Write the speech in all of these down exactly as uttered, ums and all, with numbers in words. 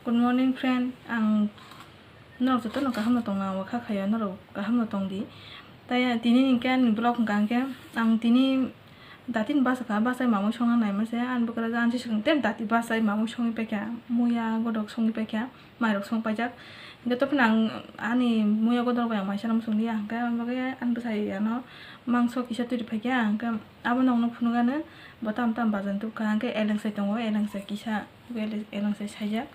Good morning, friend. Ang norok jotono kaham no tongna, ang kha khayo norok kaham no tong di. Tai tini ni khe ani vlog hwnkha hwnkhe ang tini dati ni bwsa kha, bwsai mamui songna naima se ani bwkra jani swkang tem dati bwsai mamui songwi paikha, muya godok songwi paikha, mairok song paijak. Hwnkhe toboni ang ani muya godok bai ang maisa no swngya, hwnkhe ang bagwi ani bwsai ano mangso kisa twi rw phaikha, hwnkhe abo nokno phunukgano bo tam tam bajan tubkha, hwnkhe elengsai tongo, elengsai kisa. Elangsai saijak,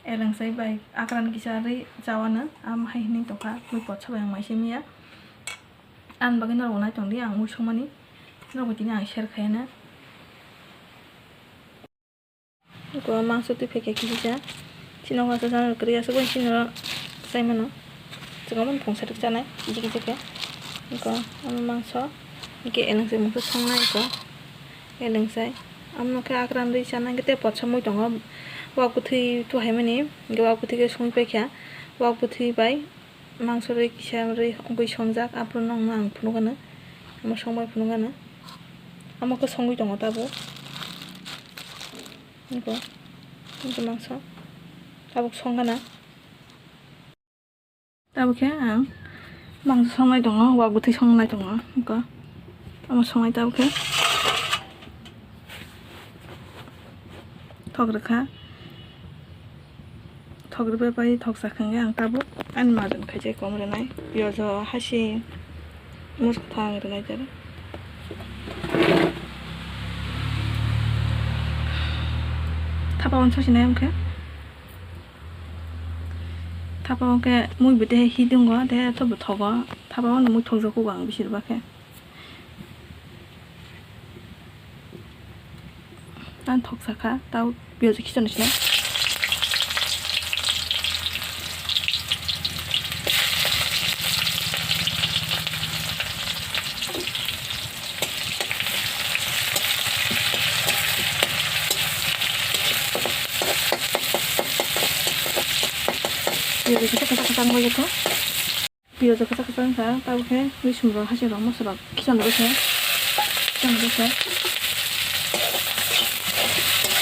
elangsai bai akran kisa rwi chawano, am hai hinwi tongkha, mui potsa bai ang maisa miya. Ani bagwi norok nai tongdi, ang mui songmani norok tini ang share khaina. Eko mangso twi phaikha kisa, chini uaisa chana kwrwi aswk bai chini oro chaimano. Chwng omo phungsa rwk chanai kisa kisa khe. Eko omo mangso, hwnkhe elangsai mungsa songnai eko. Elengsai. Amo khe akran rwi chana hwnkhe tei potsa mui tongo. Wak bwthwi tuhaimani, hwnkhe wak bwthwi khe songwi paikha. Wak bwthwi bai mangso rwi kisa rwi wngwi songjak, aphuru nokno ang phunukgano. Omo songbai phunukgano. Amo khe songwi tongo tabuk. Niko. Niko mangso. Tabuk songkha na. Tabuk khe ang mangso songnai tongo, wak bwthwi songnai tongo, eko omo songnai tabuk khe thok rwkha, thok rwbai pai thok sakha hwnkhe ang tabuk ani majan khaijai kom rwnai, piyaj o hasing. Mosok thang rwnai jara. Thapa uansuk sinai wngkhe. Thapa wngkhe mui bo tei hi tongo, tei to bo thogo. Thapa wngkhe mui thokjak kho ang bisi rwba khe. Ang thoksa kha, tao piyaj khichano sina. Piyaj kisa kisa kisa wngwi kha. Piyaj kwchak kwchak wngkha, tabuk khe ri sumrok, hasirok, mosorok khichano rwkhe, khichano rwkhe.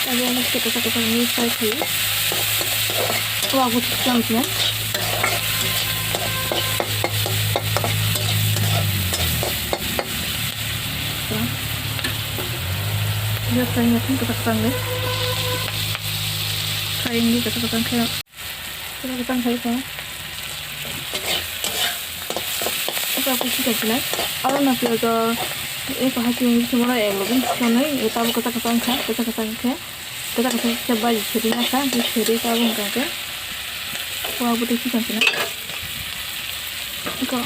Tabuk omo khe kwchak kwchak wngwi fry khaio. O abo khichano khe. Piyaj fry wngkha kwchak kwchak wngwi. Fry wngwi kwchak kwchak khe. Pura kwchang khai kha. Eka kusi kha sinai. Aro na piyaj o eko hati ni sumara elo bin sanai. Tabuk kwchang kwchang kha, kwchang kwchang khe. Kwchang kwchang khe bai seri na kha, bai seri tabuk wngkha khe. Wa bwtwi si kha sinai. Eko.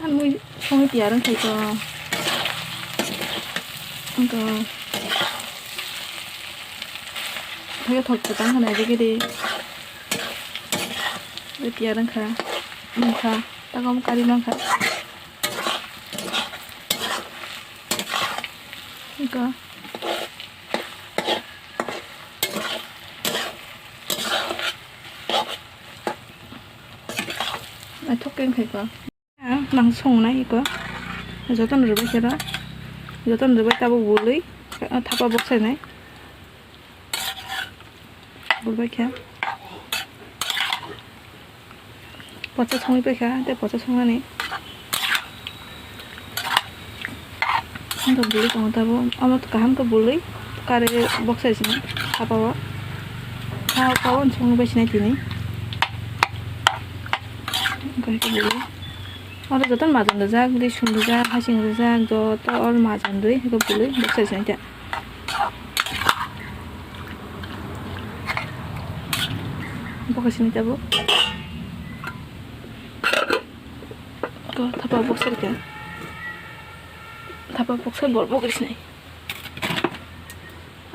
Ang mui songwi tiyar wngkha ito. Wngkha. Thok thok kwtang hwnwi rwgwi di. Tiyar wngkha. Wngkha. Takom kari mankha. Wngkha. Naithok khe wngkha iko. Ang mangso songnai iko. Jotono rwbai khe ro. Jotono rwbai tabuk bului. Thapa boksainai. Bului khe. Pocha songwi paikha, tei pocha songnani. Ang to bului tongo tabuk. Omo kaham khe bului. Kari boksa sini. Thapa o. Thapa o songwi bai sinai tini. Omo khe bului. Oro joto majan rijak, risum rijak, hasing rijak, joto oro majan ri, eko bului boksa sini ta. Boksa sini tabuk. Eko thapa boksa rikha. Thapa boksa bor bokri sinai.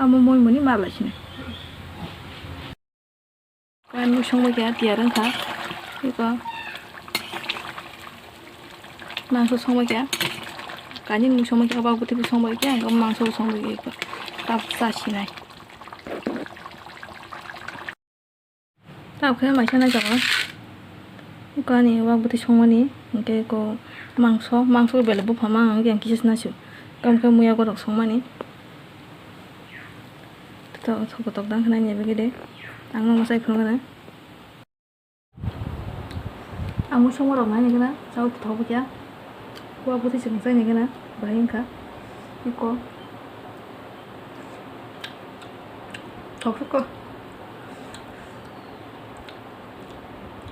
Amo moi moni malai sinai. Kainwi songbai khe tiyar wngkha. Eko mangso songbai khe. Kainwi mui songbai khe, bak bwtwi bo songbai khe, ang mangso bo songbai khe eko. Tabuk cha sinai. Tabuk khe maisa nai tongo. Kani wak bwtwi songmani, hwnkhe ko mangso, mangso belai buphang mang, ang kisa se naisio. Kam khe muya gorok songmani. To, to kotok dang khnai ni bagwi de. Ang no mwsai phunukgana. Ang mui songma rok nai nigana, chao thok bwkha. Wak bwtwi chwng chai nigana, bahai wngkha. Iko. Thok thok ko.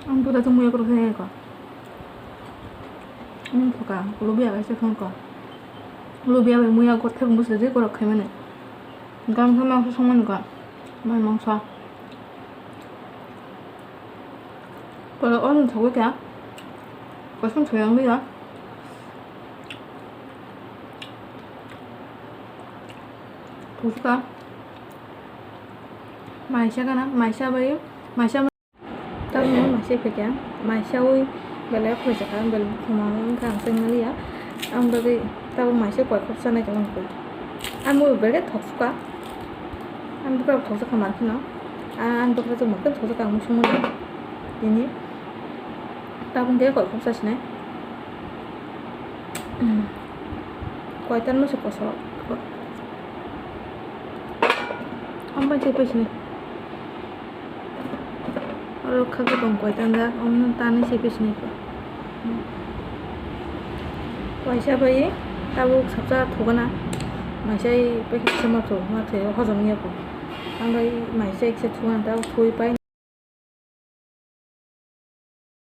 Ang buda tong muya korok khe ko. Ang thoka, lubiya bai se thong ko. Lubiya bai muya got khe bwswk je korok khe mane. Gam khe mangso songmani ko. Mai mangso. Polo on thogwi kha. Kosom thoyang liya. Thuka. Maisa gana, maisa bai, maisa. Tabukno maisa phekya, maisa ui belai khwlaijakha, belai buphang wngkha ang chengmaliya. Ang bagwi tabuk maisa koi khop chanai tongmani koi. Ang mui belai thoksuka. Ang bwkrok thokjakha mar phano. Ang bwkrok thokjakha ang mui songmani. Tini tabuk khe koi khop chasinai. Koitan masa kosok. Ampai se paisini. Oro kha gotong koitan jak, omno tanwi se paisini. Waisa bai tabuk sapsa thogana. Maisai paikha se matho, matho hojom ya ko. Ampai maisai se thogana tabuk thoi pai.